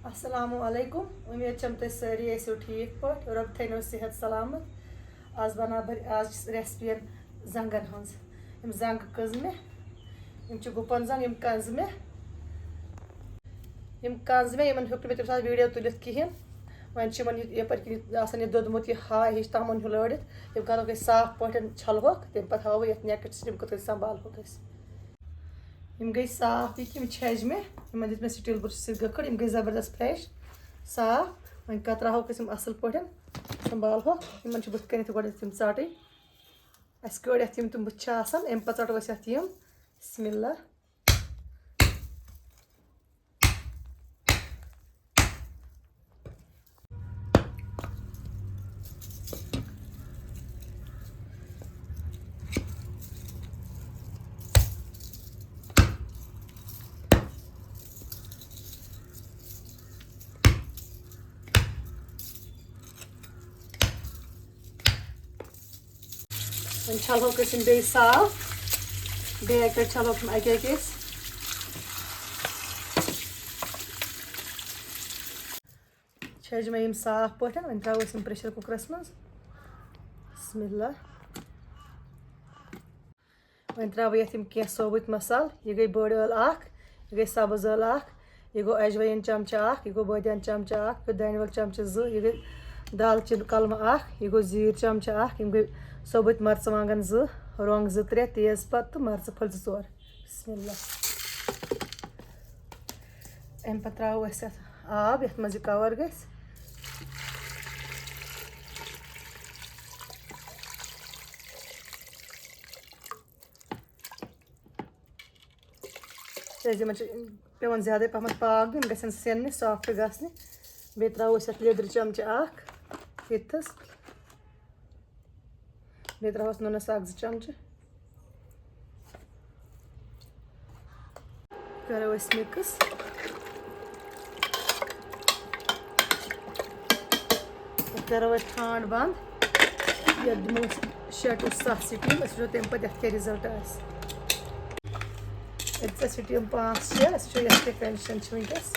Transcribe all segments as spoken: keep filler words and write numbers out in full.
السلام علیکم، امید چھم تُہۍ سٲری ٲسِو ٹھیٖک پٲٹھۍ، رۄب تھٲینو صحت سلامت۔ آز بناو بہٕ، آز چھِ recipe یَن زنٛگن ہٕنٛز۔ یِم زنٛگہٕ کٔژ مےٚ، یِم چھِ گُپن زنٛگ، یِم کنزٕ مےٚ، یِم کنزٕ مےٚ، یِمن ہیوٚک نہٕ مےٚ تَمہِ ساتہٕ video تُلِتھ کِہیٖنۍ۔ وۄنۍ چھِ یِمن یہِ یپٲرۍ کِنۍ آسان یہِ دوٚدمُت، یہِ ہا ہِش تَمُن ہیوٗ لٲرِتھ۔ یِم کرو أسۍ صاف پٲٹھۍ، چھلہوکھ، تَمہِ پتہٕ ہاوو یَتھ نیٚکٕڈ سۭتۍ یِم کِتھ کٔنۍ سنٛبھالہوکھ أسۍ۔ یِم گٔے صاف، یہِ کہِ یِم چھَجہِ مےٚ، یِمَن دیُت مےٚ steel brush سۭتۍ گٔکھٕڑ، یِم گٔے زبردست fresh، صاف۔ وۄنۍ کتراوہوکھ أسۍ یِم اَصٕل پٲٹھۍ، سنٛبھالہوکھ۔ یِمَن چھِ بٕتھِ کَنٮ۪تھ گۄڈٕنٮ۪تھ یِم ژَٹٕنۍ۔ اَسہِ کٔڑۍ اَتھ یِم تِم بٕتھِ چھِ آسان، اَمہِ پَتہٕ ژَٹو أسۍ اَتھ یِم۔ بسم اللہ۔ وۄنۍ چھلہوکھ أسۍ یِم بیٚیہِ صاف، بیٚیہِ اَکہِ لَٹہِ چھلہوکھ یِم اَکہِ اَکہِ أسۍ۔ چھٲجۍ مےٚ یِم صاف پٲٹھۍ، وۄنۍ ترٛاوو أسۍ یِم pressure cooker منٛز۔ بسم اللہ۔ وۄنۍ ترٛاوٕ بہٕ یَتھ یِم کینٛہہ ثوبوٗت مصالہٕ۔ یہِ گٔے بٔڑ ٲل اَکھ، یہِ گٔے سبٕز ٲل اَکھ، یہِ گوٚو اجوایِن چمچہٕ اَکھ، یہِ گوٚو بٲدیان چمچہٕ اَکھ، یہِ گوٚو دانہِ وَل چمچہٕ زٕ، یہِ گٔے دالچیٖن کۄلمہٕ اَکھ، یہِ گوٚو زیٖر چمچہٕ اَکھ، یِم گٔے ثوبوٗت مرژٕوانٛگن زٕ، رۄنٛگ زٕ ترٛےٚ، تیز پتہٕ تہٕ مرژٕ پھٔلۍ زٕ ژور۔ بسم اللہ۔ اَمہِ پتہٕ ترٛاوو أسۍ اَتھ آب، یَتھ منٛز یہِ cover گژھِ۔ کیٛازِ یِمن چھِ پٮ۪وان زیادَے پَہمَتھ پاکھ دیُن، گژھن سٮ۪ننہِ، soft گژھنہِ۔ بیٚیہِ ترٛاوو أسۍ اَتھ لیٚدرِ چمچہٕ اَکھ ییٚتھَس۔ بیٚیہِ ترٛاوہوس نُنَس اَکھ زٕ چمچہٕ۔ کَرو أسۍ mix۔ کَرو أسۍ ٹھانٛڈ بنٛد۔ یَتھ دِمو أسۍ شےٚ to ستھ steam، أسۍ وٕچھو تَمہِ پَتہٕ یَتھ کیٛاہ result آسہِ۔ ییٚتہِ ژےٚ steam پانٛژھ شےٚ، أسۍ وٕچھو یَتھ کیٛاہ condition چھِ وٕنکیٚس۔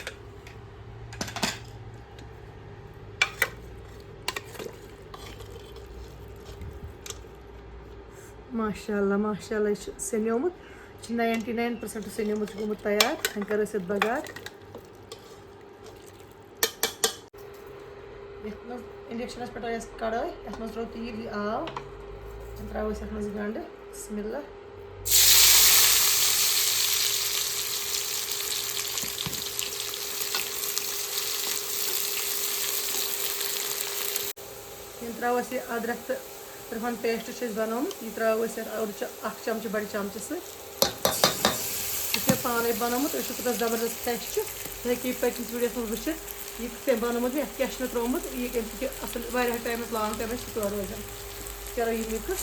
ماشاء اللہ، ماشاء اللہ، یہِ چھُ سیٚنیومُت، یہِ چھُ ninety nine percent سیٚنیومُت، چھُ گوٚمُت تیار۔ وۄنۍ کَرو أسۍ اَتھ بَگار۔ یَتھ منٛز induction پٮ۪ٹھ ٲس کڑٲے، یَتھ منٛز ترٛوو تیٖل، یہِ آو۔ وۄنۍ ترٛاوو أسۍ اَتھ منٛز یہِ گنٛڈٕ۔ بسم اللہ۔ وۄنۍ ترٛاوو أسۍ یہِ أدرَک تہٕ رُہَن paste چھُ اَسہِ بَنومُت، یہِ ترٛاوو أسۍ اَتھ، أڑ چ-، اَکھ چَمچہٕ بَڑِ چَمچہٕ سۭتۍ۔ یہِ چھُ مےٚ پانَے بَنومُت، تُہۍ وٕچھِو کوٗتاہ زَبردَست fresh چھُ۔ تُہۍ ہیٚکِو یہِ پٔتمِس videoَس منٛز وٕچھِتھ، یہِ کِتھ کٔنۍ بَنومُت، یَتھ کیٛاہ چھُ مےٚ ترٛوومُت، یہِ کَمہِ سۭتۍ چھُ اَصٕل، واریاہ ٹایمَس، long ٹایمَس چھُ سِٹور روزان۔ کَرو یہِ mix۔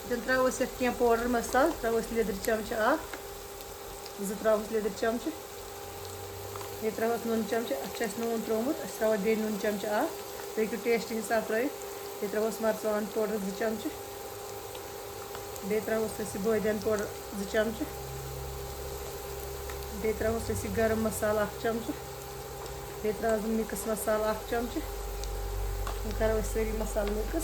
تیٚلہِ ترٛاوو أسۍ یَتھ کینٛہہ powder مصالہٕ، ترٛاوو أسۍ لیٚدٕر چَمچہٕ اَکھ۔ زٕ ترٛاوہوس لیٚدٕر چمچہٕ، بیٚیہِ ترٛاوہوس نُن چمچہٕ، اَتھ چھُ اَسہِ نوٗن ترٛوومُت، أسۍ ترٛاوو بیٚیہِ نُن چمچہٕ اَکھ، تُہۍ ہیٚکِو taste حِساب ترٛٲوِتھ، بیٚیہِ ترٛاوہوس مرژٕوانٛگن powder زٕ چمچہٕ، بیٚیہِ ترٛاوہوس أسۍ یہِ بٲدیان powder زٕ چمچہٕ، بیٚیہِ ترٛاوہوس أسۍ یہِ گرم مصالہٕ اَکھ چمچہٕ، بیٚیہِ ترٛاوہوس بہٕ mix مصالہٕ اَکھ چمچہٕ، وۄنۍ کَرو أسۍ سٲری مصالہٕ mix۔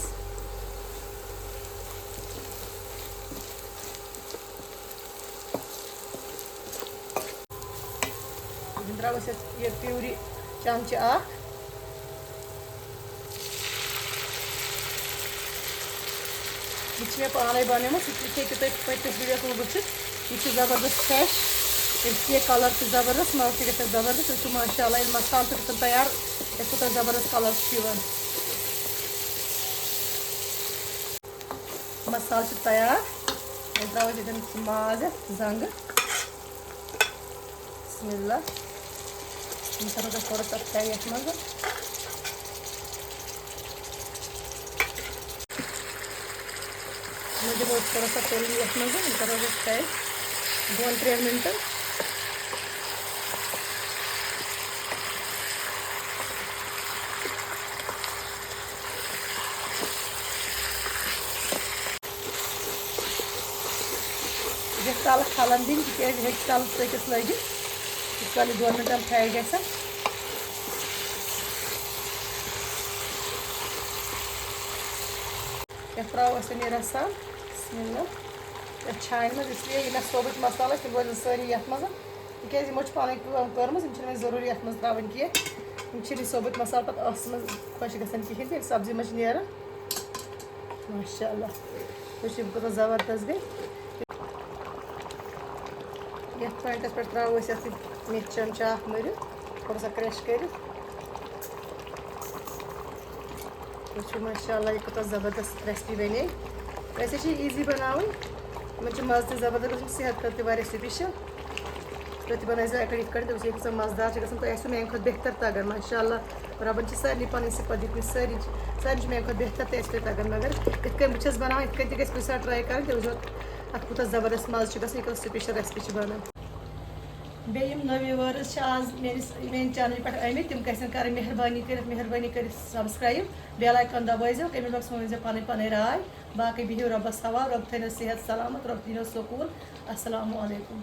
وۄنۍ ترٛاوو أسۍ یَتھ یہِ puree چمچہٕ اَکھ۔ یہِ چھِ مےٚ پانَے بَنٲومٕژ، یہِ تہِ ہیٚکِو تُہۍ پٔتمِس videoَس منٛز وٕچھِتھ۔ یہِ چھِ زبردست fresh، اَمہِ سۭتۍ یہِ colour تہِ زبردست، مَزٕ تہِ گژھِ اَتھ زبردست۔ أسۍ چھِ ماشاء اللہ ییٚلہِ مصالہٕ چھِ گژھان تیار، اَسہِ کوٗتاہ زبردست colour چھُ یِوان۔ مصالہٕ چھُ تیار۔ وۄنۍ ترٛاوو أسۍ ییٚتٮ۪ن ماز یَتھ زنٛگہٕ۔ بسم اللہ۔ یِم کَرو أسۍ تھوڑا سا fry یَتھ منٛز۔ یِم دِمو أسۍ تھوڑا سا تیٚل یَتھ منٛز، یِم کَرو أسۍ fry دۄن ترٛٮ۪ن مِنٹَن۔ یَتھ تَلہٕ کھَلَن دِنۍ، تِکیٛازِ یہِ ہیٚکہِ تَلہٕ ژٔٹِتھ لٔگِتھ۔ ییٖتِس کال یہِ دۄن مِنٹَن fry گژھن۔ یَتھ ترٛاوو أسۍ وۄنۍ یہِ رَسا۔ بسم اللہ۔ یَتھ چھانہِ منٛز، اس لیے یہِ مےٚ سوبٕکۍ مصالہٕ ٲسۍ، تِم روزن سٲری یَتھ منٛز، تِکیٛازِ یِمو چھِ پَنٕنۍ کٲم کٔرمٕژ، یِم چھِنہٕ وۄنۍ ضروٗری یَتھ منٛز ترٛاوٕنۍ کینٛہہ۔ یِم چھِنہٕ یہِ سوبٕکۍ مصالہٕ پَتہٕ ٲسَس منٛز خۄش گژھان کِہیٖنۍ تہِ، ییٚلہِ سبزی منٛز چھِ نیران۔ ماشاء اللہ۔ وٕچھ، یِم کوٗتاہ زبردست گٔے۔ یَتھ point پٮ۪ٹھ ترٛاوو أسۍ یَتھ یہِ میٚتھِ چمچہٕ اَکھ مٔرِتھ، تھوڑا سا crush کٔرِتھ۔ وٕچھِو، ماشاء اللہ، یہِ کوٗتاہ زبردست recipe بَنے۔ ویسے چھِ یہِ easy بَناوٕنۍ، یِمَن چھُ مَزٕ تہِ زبردست، صحت خٲطرٕ تہِ واریاہ special۔ تُہۍ تہِ بَنٲیزیو اَکہِ لَٹہِ یِتھ کٲٹھۍ، تُہۍ وٕچھِو، یہِ کۭژاہ مَزٕدار چھِ گژھان۔ تۄہہِ آسِوٕ میٛانہِ کھۄتہٕ بہتر تَگان، ماشاء اللہ۔ رۄبَن چھِ سارنٕے پَنٕنۍ صفت دِتمٕتۍ، سٲری، سارنٕے چھِ میٛانہِ کھۄتہٕ بہتر تہِ آسہِ تۄہہِ تَگان، مگر یِتھ کٔنۍ بہٕ چھَس بَناوان، یِتھ کٔنۍ تہِ گژھِ کُنہِ ساتہٕ try کَرٕنۍ، تُہۍ وٕچھِو، اَتھ کوٗتاہ زبردست مَزٕ چھُ گژھان، یہِ کۭژاہ special recipe چھِ بَنان۔ بیٚیہِ یِم نٔوۍ viewers چھِ آز میٛٲنِس، میٛانہِ channel پٮ۪ٹھ آمٕتۍ، تِم گژھن کَرٕنۍ مہربٲنی کٔرِتھ، مہربٲنی کٔرِتھ subscribe، bell icon دبٲیزیو، comment box منٛز ؤنۍزیو پَنٕنۍ پَنٕنۍ راے۔ باقٕے بِہِو رۄبَس حوال، رۄب تھٲینو صحت سلامت، رۄب دِنو سکوٗن۔ السلام علیکم۔